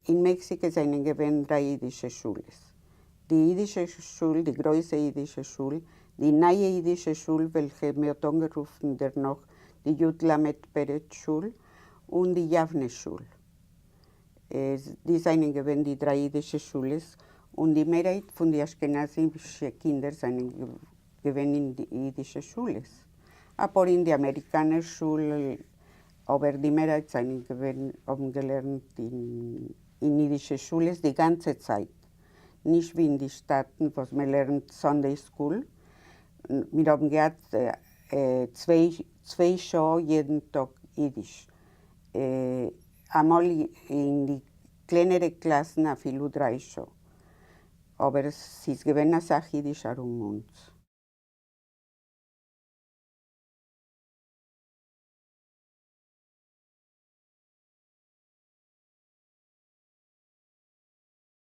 אין מעקסיקע זענען געווען דריי אידישע שולעס. די אידישע שול, די גרויסע אידישע שול, די נייע אידישע שול וועלכע מען האט אנגערופן דערנאך די י ל פרץ שול, און די יבנה שול. די זענען געווען די דריי אידישע שולעס, און די מערהייט פון די אשכנזישע קינדער זענען געווען אין די אידישע שולעס. אפאר אין די אמעריקאנער שול, אבער די מערהייט זענען געווען האבן געלערנט אין אידישע שולעס די גאנצע צייט, נישט ווי אין די שטאטן וואס מען לערנט Sunday school, מיר האבן געהאט צוויי שעה יעדן טאג אידיש, אמאל אין די קלענערע קלאסן אפילו דריי שעה, אבער ס'איז געווען אסאך אידיש ארום אונז.